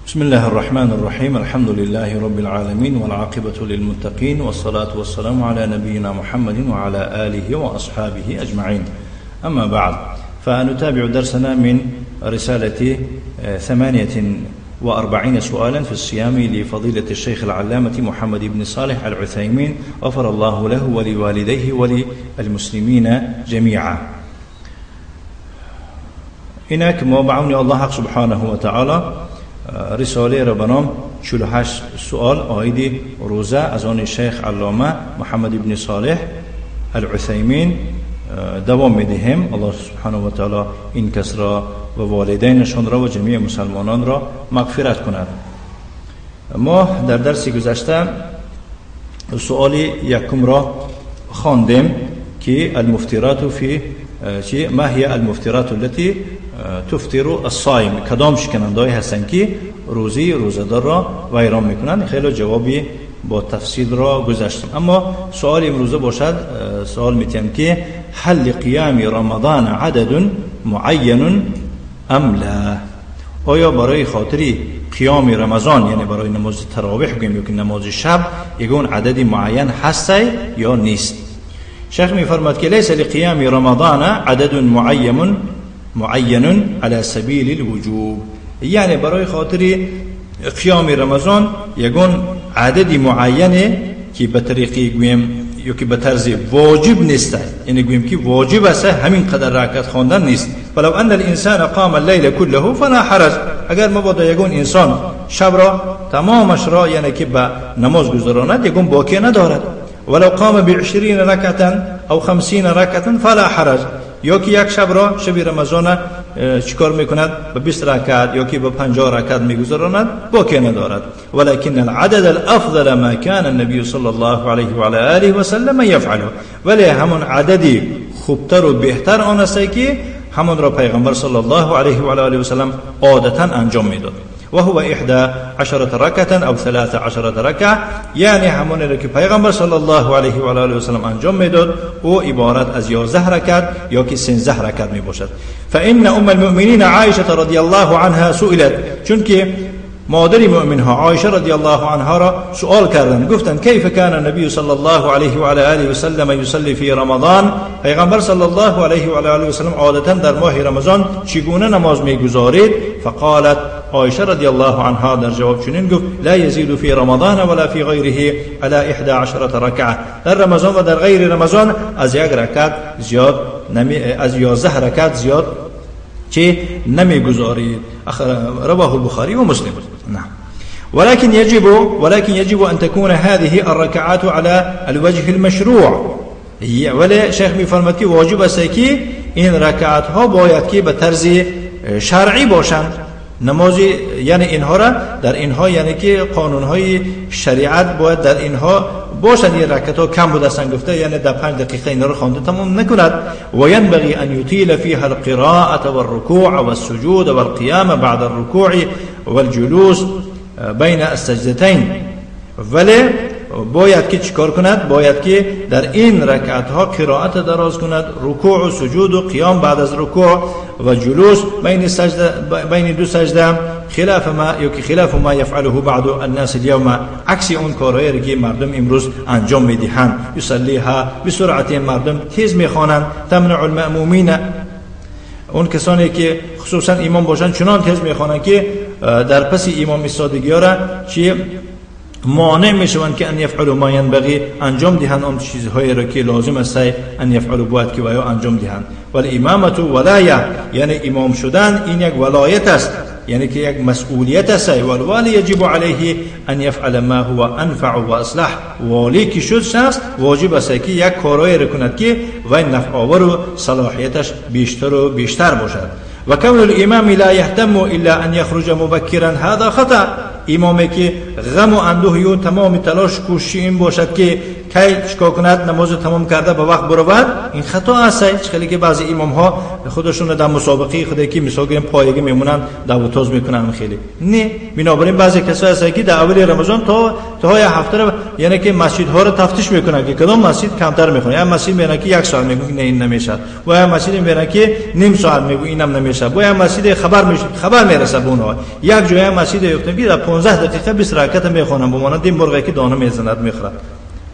بسم الله الرحمن الرحيم، الحمد لله رب العالمين، والعاقبة للمتقين، والصلاة والسلام على نبينا محمد وعلى آله وأصحابه أجمعين. أما بعد، فنتابع درسنا من رسالة 48 سؤالا في الصيام لفضيلة الشيخ العلامة محمد بن صالح العثيمين، غفر الله له ولوالديه وللمسلمين جميعا. اینک ما بعون الله سبحانه و تعالی رساله را به نام 48 سوال عاید روزه از آن شیخ علامه محمد بن صالح العثیمین دوام میدهیم. الله سبحانه و تعالی این کس را و والدینشان را و جمیع مسلمانان را مغفرت کند. ما در درس گذشته سوال یکم را خواندیم که المفترات فی ما هي المفترات التي تفطر الصائم، کدام شکننده‌ای هستند که روزی روزه‌دار را ویران میکنند. خیلی جوابی با تفصیل را گذاشتم. اما سوال امروزه باشد، سوال میتیم که هل قیام رمضان عدد معین ام لا؟ آیا برای خاطر قیام رمضان، یعنی برای نماز تراویح بگیم یا که نماز شب، یگون عدد معین هست یا نیست؟ شیخ میفرماد که لیس لقیام رمضان عدد معین على سبیل الوجوب، یعنی برای خاطر قیام رمضان یگون عدد معینه که به طریقی گویم یا که به طرز واجب نیست، یعنی گویم که واجب است همین قدر رکعت خواندن نیست. ولو ان الانسان قام الليل كله فلا حرج، اگر مبادا یگون انسان شب را تمامش را یعنی که به نماز گذراند یگون باکی ندارد. ولو قام ب20 رکعة او 50 رکعة فلا حرج، یا که یک شب را شب رمضان چیکار میکند؟ به 20 رکعت یا که به 50 رکعت میگذراند باکی ندارد. ولكن العدد الافضل ما كان النبي صلى الله عليه وعلى آله وسلم يفعله، ولی همون عددی خوبتر و بهتر آن است که همون را پیغمبر صلی الله علیه و آله و سلم عادتا انجام میداد. و هو 11 رکعة او 13 رکعة، یعنی همون را که پیغمبر صلی الله علیه و آله و سلم انجام میداد او عبارت از 11 رکعت یا که 13 رکعت می باشد. فإن ام المؤمنین عایشه رضی الله عنها سئلت، چون که مادر مؤمن ها عایشه رضی الله عنها را سوال کردند، گفتند کیف کان النبی صلی الله علیه و علی آله و سلم یصلی فی رمضان، پیغمبر صلی الله علیه و علی آله و سلم عادتا در ماه رمضان چگونه نماز میگذارید؟ فقالت، عایشه رضی الله عنها در جواب چنین گفت لا یزید فی رمضان ولا فی غیره علی 11 رکعه، در رمضان و در غیر رمضان از یک رکعت زیاد از 11 رکعت زیاد چه نمیگذارید. رواه البخاری و مسلم. نعم. ولكن يجب أن تكون هذه الركعات على الوجه المشروع. ولی شیخ میفرماد که واجب است که این رکعت ها باید که به طرز شرعی باشند. نماز یعنی اینها را در اینها یعنی که قانون های شریعت باید در اینها باشند. این رکعت ها کم بوده است گفته، یعنی در 5 دقیقه اینها را خوانده تمام نکند. و ينبغي ان يطيل فيها القراءة والركوع والسجود والقيام بعد الركوع والجلوس بین السجدتين. ولی باید که چیکار کند؟ باید که در این رکعت ها قرائت دراز کند، رکوع و سجود و قیام بعد از رکوع و جلوس بین سجده، بین دو سجده، خلاف ما یا که خلاف ما يفعله بعض الناس اليوم، عکس اون کارهایی که مردم امروز انجام میدهند. یصلیها بسرعه، مردم تیز میخوانند. تمنع المأمومین، اون کسانی که خصوصا امام باشند چنان تیز میخوانند که در پس امام ایستادگی را چی مانع میشوند که ان یفعلوا ما ینبغی، انجام دهند آن چیزهایی را که لازم است ان یفعلوا، باید که ویا انجام دهند. ولی امامت ولایه، یعنی امام شدن این یک ولایت است، یعنی که یک مسئولیت است. والوالی یجب علیه ان یفعل ما هو انفع و اصلح، والی که شد شخص واجب است که یک کارایی را کند که وی نفع آور و صلاحیتش بیشتر و بیشتر باشد. و کون الامام لا یهتم الا ان یخرج مبکرا هذا خطا، امامی که غم و اندوه او تمام تلاش کوشش این باشد که کی چیکار کند نماز تمام کرده به وقت برود، این خطا است. خیلی که بعضی امام ها خودشون در مسابقه خود که مثلا گریم پایگی میمونن دو تاز میکنن، خیلی نه. بنابراین بعضی کسایی هستن که در اول رمضان تا هفته رو یعنی که مسجد ها رو تفتیش میکنن که کدام مسجد کمتر میخونه. یا مسجد میرن که یک ساعت میگن نه این نمیشه، و یا مسجد میرن که نیم ساعت میگن اینم نمیشه، و یا مسجد خبر میشه، خبر میرسه به اونها. یک جای مسجد یفتم که در 15 دقیقه 20 رکعت میخونن، به مانند مرغی که دانه میزند میخورد.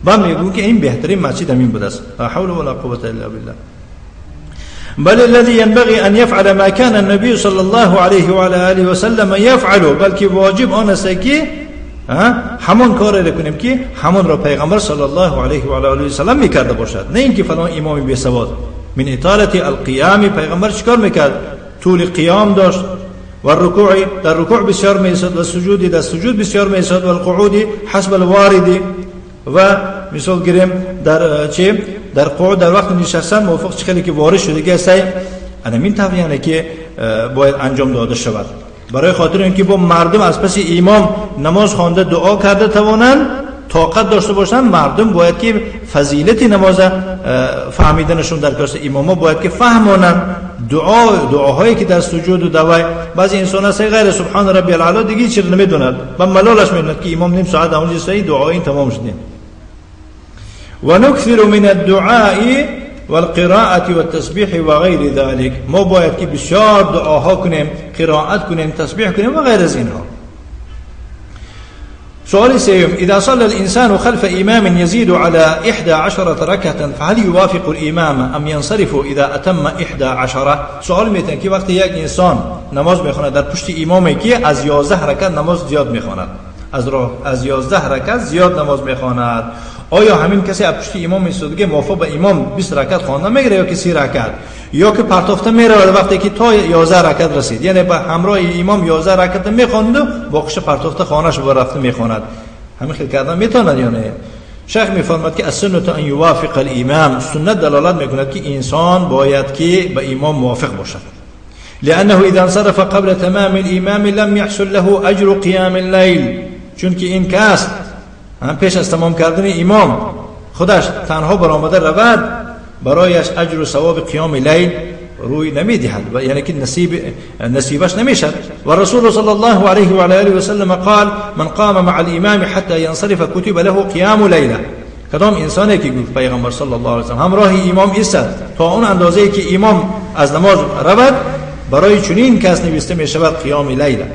و میگو که این بهترین مسجد همین بوده است. لا حول ولا قوة الا بالله. بل الذي ينبغي ان يفعل ما كان النبي صلى الله عليه وعلى آله وسلم يفعل، بلکه واجب آن است که همان کار را کنیم که همان را پیغمبر صلی الله علیه و آله و سلم میکرده باشد، نه اینکه فلان امام بی سواد. من اطالة القیام، پیغمبر چیکار میکرد؟ طول قیام داشت، و الرکوع در رکوع بسیار میساد، و سجود در سجود بسیار میساد، و القعود حسب الوارد، و مثال گیریم در چه در قعود در وقت نشستن موافق چه خیلی که وارد شده که است. همین طور یعنی که باید انجام داده شود، برای خاطر اینکه با مردم از پس امام نماز خوانده دعا کرده توانند، طاقت داشته باشند. مردم باید که فضیلت نماز فهمیدنشون در کار، اماما باید که فهمانند دعاهایی که در سجود و دوای. بعضی انسان هست غیر سبحان ربی الاعلی دیگه چیز نمیدوند و ملالش میدوند که امام نیم ساعت اونجا سعی دعا این تمام شده. و نکثر من الدعاء والقراءة والتسبیح و غیر ذلك، ما باید که بسیار دعاها کنیم، قرائت کنیم، تسبیح کنیم و غیر از اینها. سؤال سيوم: إذا صلى الإنسان خلف إمام يزيد على 11 ركعة فهل يوافق الإمام أم ينصرف إذا أتم 11؟ سؤال میتن که وقتی یک انسان نماز میخواند در پشت امامی که از 11 رکعت نماز زیاد میخواند، از 11 رکعت زیاد نماز میخواند، آیا همین کسی از پشت امام ایستادگی موافق به امام 20 رکعت خوانده میگیره یا که 30 رکعت، یا که پرتافته میره وقتی که تا 11 رکعت رسید، یعنی به همراه امام 11 رکعت میخواند و باقیش پرتافته خانه‌اش رفته میخواند؟ همین خیلی کردن میتواند یا نه؟ شیخ میفرماد که السنة ان یوافق الامام، سنت دلالت میکند که انسان باید که به امام موافق باشد، لانه اذا انصرف قبل تمام الامام لم يحصل له اجر قیام اللیل، چون که این کس هم پیش از تمام کردن امام خودش تنها برآمده رود، برایش اجر و ثواب قیام لیل روی نمیدهد، و یعنی که نصیبش نمیشد. و رسول صلی الله علیه و آله و سلم قال من قام مع الامام حتى ينصرف كتب له قیام لیله. کدام انسانی که گفت پیغمبر صلی الله علیه و سلم همراه امام ایستد تا اون اندازه که امام از نماز رود، برای چنین کس نوشته میشود قیام لیله.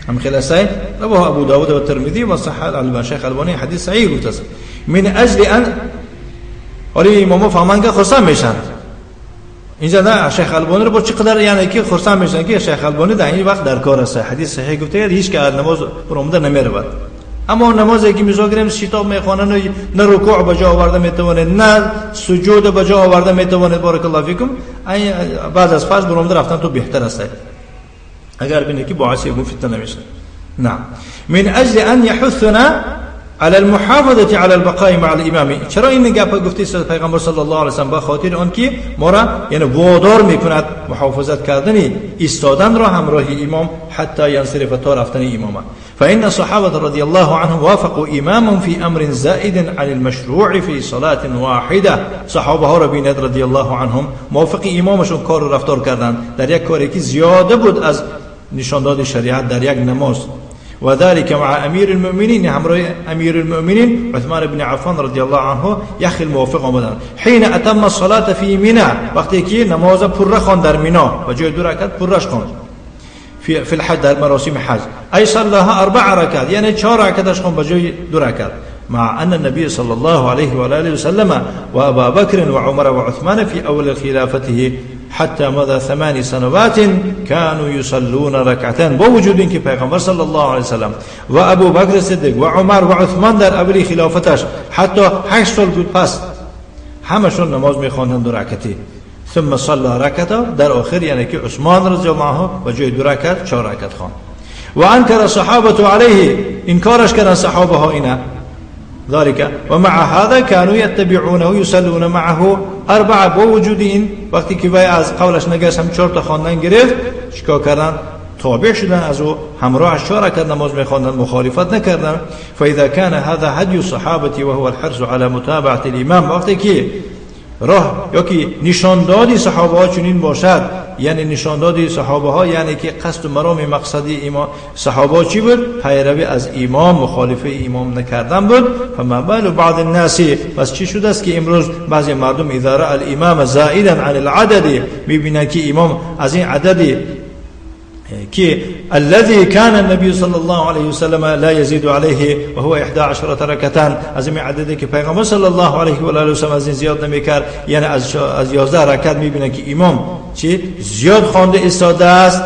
هم خلاصه رواه ابو داود و ترمذی و صحح الالبانی، شیخ البانی حدیث صحیح گفته است. من اجل ان ولی امامو فهمان که خرسان میشن اینجا نه شیخ البانی رو با چقدر یعنی که خرسان میشن که شیخ البانی در این وقت در کار است، حدیث صحیح گفته هیچ که نماز برآمده نمیرود. اما نمازی که میذاریم شتاب میخوانن، نه رکوع به جا آورده میتونه، نه سجود به جا آورده میتونه، بارک الله فیکم، بعد از فرض برآمده رفتن تو بهتر است، اگر بینه که باعث یکون فتنه نمیشه. نعم. من اجل ان يحثنا على المحافظة على البقاء مع الامام. چرا این گپ گفته است پیغمبر صلی الله علیه و سلم؟ به خاطر آن که ما را یعنی وادار میکند محافظت کردن ایستادن را همراه امام حتی ینصرف تا رفتن امام. فإن الصحابة رضي الله عنهم وافقوا إمامهم في أمر زائد عن المشروع في صلاة واحدة. صحابه ها را بیند رضی الله عنهم موافق امامشون کار و رفتار کردند در یک کاری که زیاده بود از نشانداد شریعت در یک نماز. و ذلك مع امیر المؤمنین، همراه امیر المؤمنین عثمان بن عفان رضی الله عنه یخ الموافق آمدن. حين اتم الصلاة في منى، وقتی که نماز پره خواند در مینا و جای دو رکعت پرش خواند في الحج در مراسم حج، ای صلاها 4 رکعت، یعنی 4 رکعتش خواند به جای 2 رکعت. مع أن النبي صلى الله عليه وآله وسلم وأبا بكر وعمر وعثمان في أول خلافته حتى مضى 8 سنوات كانوا يصلون ركعتين. با وجود اینکه پیغمبر صلی الله علیه وسلم و ابو بکر صدیق و عمر و عثمان در اول خلافتش حتی 8 سال بود پس همشون نماز میخواندند 2 رکعتی. ثم صلى ركعته، در آخر یعنی که عثمان رضی الله عنه و جای 2 رکعت 4 رکعت خواند. و انکر صحابه علیه، انکارش کردن صحابه ها اینا ذلك. ومع هذا كانوا يتبعونه يصلون معه 4. با وجود این وقتی که وی از قولش نگشت هم 4 تا خواندن گرفت، چیکار کردن؟ تابع شدن از او، همراهش 4 رکعت نماز میخواندن، مخالفت نکردن. فاذا كان هذا هدي الصحابه وهو الحرص على متابعه الامام، وقتی که راه یا که نشاندادی صحابه ها چنین باشد، یعنی نشاندادی صحابه ها یعنی که قصد و مرام مقصدی امام صحابه ها چی بود؟ پیروی از امام، مخالفه امام نکردن بود. فما بال بعض الناس، پس چی شده است که امروز بعضی مردم اذا رأى الامام زائدا عن العدد، میبینن که امام از این عددی که الذي كان النبي صلى الله عليه وسلم لا يزيد عليه وهو 11 ركعة، از این عددی که پیغمبر صلی الله علیه و آله و سلم از این زیاد نمیکرد، یعنی از 11 رکعت میبینن که امام چی زیاد خوانده ایستاده است،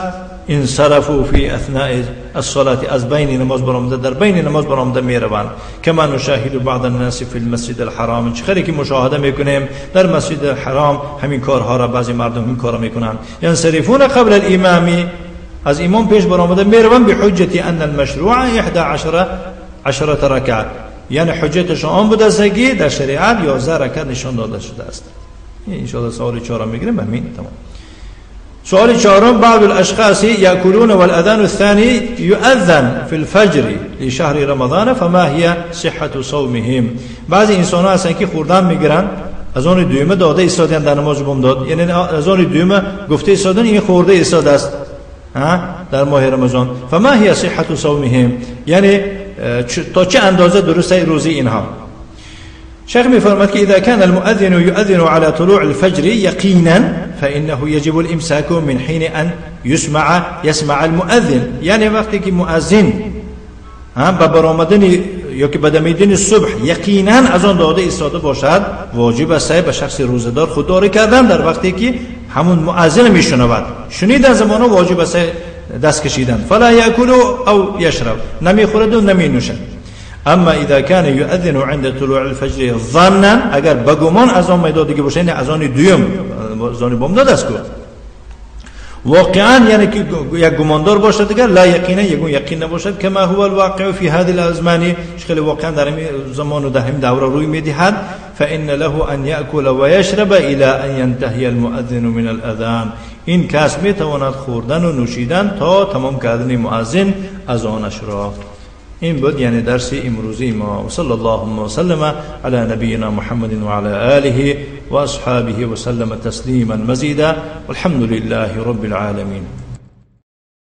انصرفوا فی اثناء الصلاة، از بین نماز برآمده، در بین نماز برآمده میروند. کما نشاهد بعض الناس فی المسجد الحرام، چه که مشاهده میکنیم در مسجد الحرام همین کارها را بعضی مردم این کارا میکنند. ینصرفون قبل الامام، از امام پیش برآمده میروند، به حجت ان المشروع 11 رکعت، یعنی حجتش آن بوده است که در شریعت 11 رکعت نشان داده شده است. ان شاء الله سوال 4 میگیریم همین تمام. سؤال 4، بعض الأشخاص يأكلون والأذان الثاني يؤذن في الفجر لشهر رمضان فما هي صحة صومهم. بعضی انسان ها هستن که خوردن میگیرن، از آن دومه داده ایستادن در نماز بامداد، یعنی از آن دومه گفته ایستادن این خورده ایستاده است در ماه رمضان. فما هي صحة صومهم، یعنی تا چه اندازه درست روزی اینها. شیخ میفرماد که اذا كان المؤذن يؤذن على طلوع الفجر يقينا فانه يجب الامساك من حين ان يسمع المؤذن، یعنی وقتی که مؤذن به برآمدن یا که به دمیدن صبح یقینا از آن داده ایستاده باشد، واجب است به شخص روزه‌دار خودداری کردن در وقتی که همون مؤذن میشنود، شنیدن زمانه واجب است دست کشیدن. فلا یاکل او یشرب، نمیخورد و نمینوشد. اما اذا كان يؤذن عند طلوع الفجر ظنا، اگر بگمان از آن میداد دیگه باشه، یعنی از آن دوم از آن بامداد است که واقعا، یعنی که یک گماندار باشد دیگر، لا یقینا، یگون یقین نباشد، کما هو الواقع فی هذه الازمان، خیلی واقعا در این زمان و در این دوره روی میدهد. فان له ان یاکل و یشرب الى ان ينتهي المؤذن من الاذان، این کس میتواند خوردن و نوشیدن تا تمام کردن مؤذن اذانش را. این بود یعنی درس امروزی ما. و صلی الله و سلم علی نبینا محمد و علی آله و اصحابه و سلم تسلیما مزیدا، والحمد لله رب العالمین.